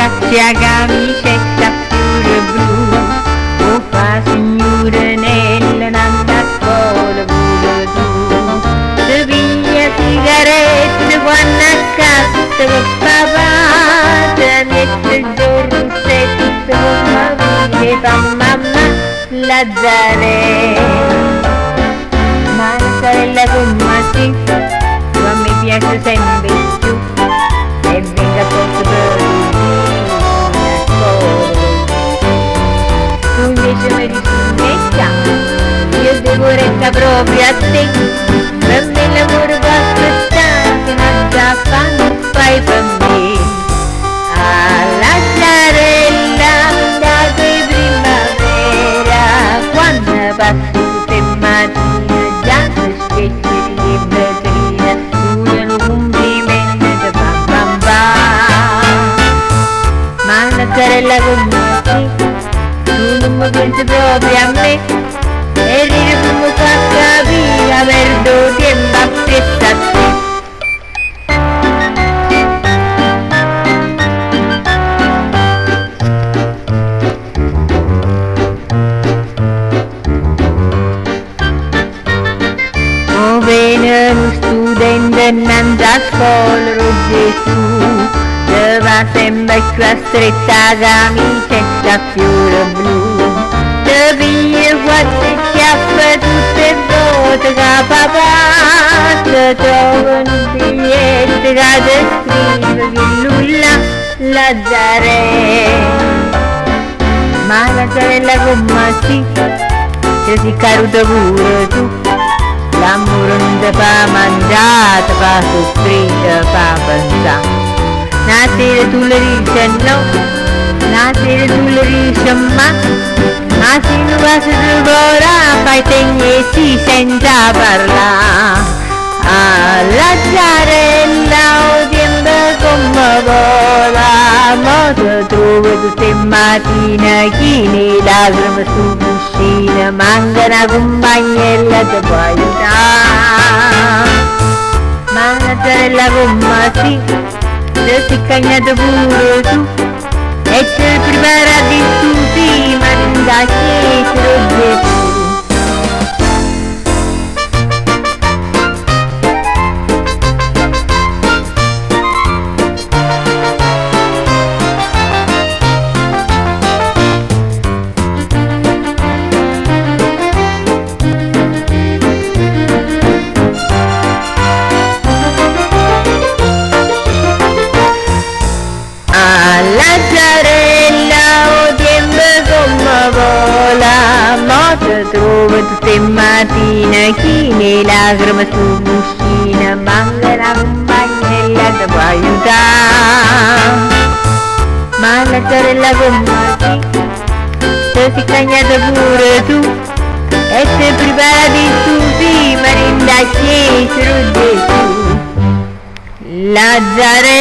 Abbraccia 'a camicetta a fiore blu, 'O fa signurinella 'nnante 'a scola pure tu. Te piglie 'a sigaretta quanno accatte pe' papà, Te miette già 'o russetto comme vide 'e fa mammà, Lazzarè. Ma lazzarella comme si', tu a me piace sempe 'e cchiù, E vengo apposta pe' t' 'o dì a core. Tu invece me rispunne 'e già, Io devo retta proprio a te, Pe' me l'amore po' aspettà, Si n'aggia fa nun fai pe' me. Ah lazzarella, 'int'a primmavera, Quanno passe tutt' 'e matine, già te specchie dint' 'e vetrine, Sulo nu cumplimento te fa avvampà. Ma lazzarella comme si', tu nun me pienze proprio a me, E rire pe' me fa capì ca perdo 'o tiempo appriesso a te. Mo vene nu studente 'nnanze 'a scola d' 'o Gesù, Te va sempe cchiù astretta 'a camicetta a fiore blu. Te piglie quatto schiaffe tutt' 'e vote ca papà Te trova nu biglietto ca te scrive chillu là, Lazzarè. Ma lazzarella comme si', ce si' caduta pure tu, L'ammore nun te fa mangià, te fa suffrì, te fa penzà. Na sera tu le dice no, na sera tu le dice ma, Ma si nu vaso te vo dà, fai segno 'e sì senza parlà. Ah lazzarella, 'o tiempo comme vola, Mo te truove tutt' 'e matine chino 'e lacreme 'stu cuscino, Manco 'na cumpagnella te po' aiutà. Ma lazzarella comme si', te si' cagnata pure tu, E te pripara stu sì, ma dint' 'a chiesa d' 'o Gesù. Ah lazzarella, 'o tiempo comme vola, Mo te truove tutt' 'e matine chino 'e lacreme 'stu cuscino, Manco 'na cumpagnella te po' aiutà. Ma lazzarella comme si', te si' cagnata pure tu, E te pripari stu sì, ma dint' 'a chiesa d' 'o Gesù. Lazzarella.